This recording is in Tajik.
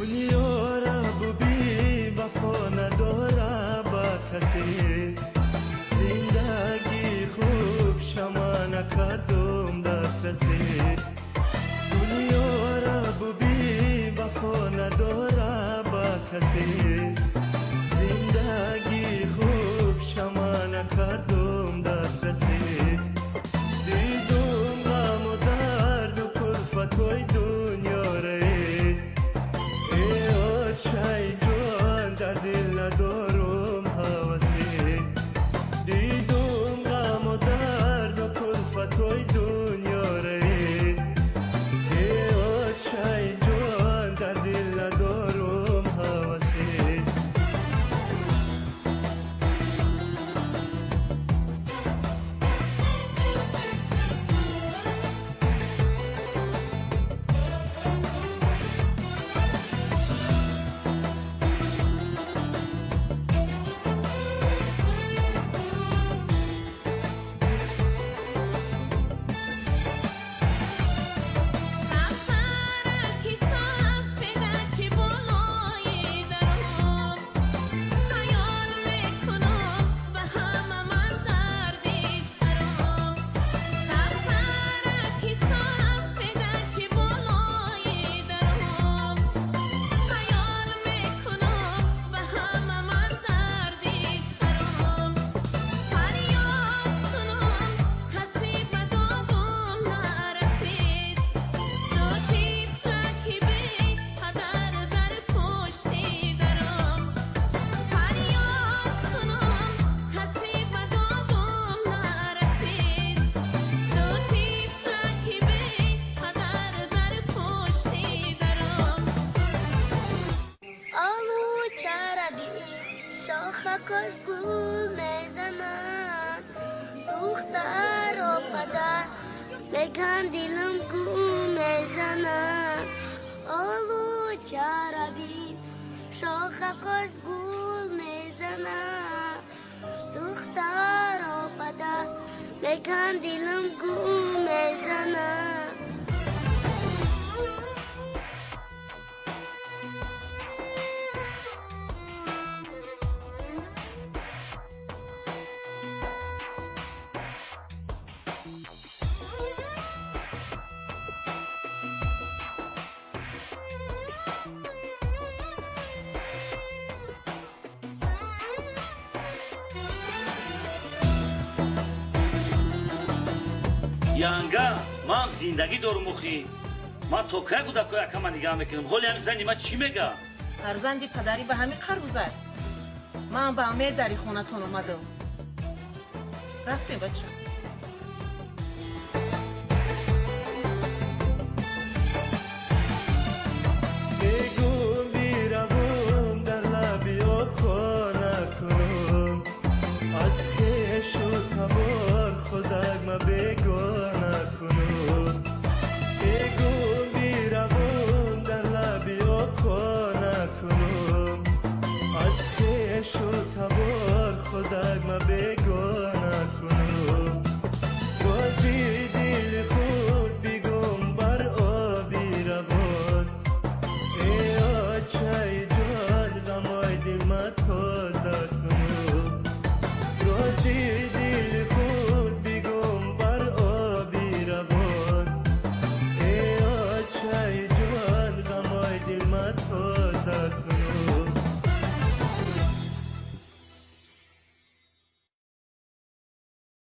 Дунё ра буби вафо надора ба касе, зиндагӣ хуб шама накардум дастрасе. Дунё ра буби вафо надора ба касе, зиндагӣ хуб шама накардум дастрасе. Дидум ғаму дарду кулфатои дунёре, эй ҷон дар дил надорум ҳавасе. Дидум ғаму дарду кулфатои дунёре, эй ҷон дар дил надорум ҳавасе. Шохакаш гул мезанад, духтаро падар меган дилам гум мезанад. Олу чараби шохакаш гул мезанад, духтаро падар меган дилам гум мезанад. Янга, ман зиндагӣ дорум охи. Ман то кай кӯдакҳои акама нигаҳ мекунам? Ҳоли ҳами зани ман чӣ мега? Фарзанди падарӣ ба ҳамин қарбузад. Ман ба умед дари хонатон омадам. Рафтем, бача.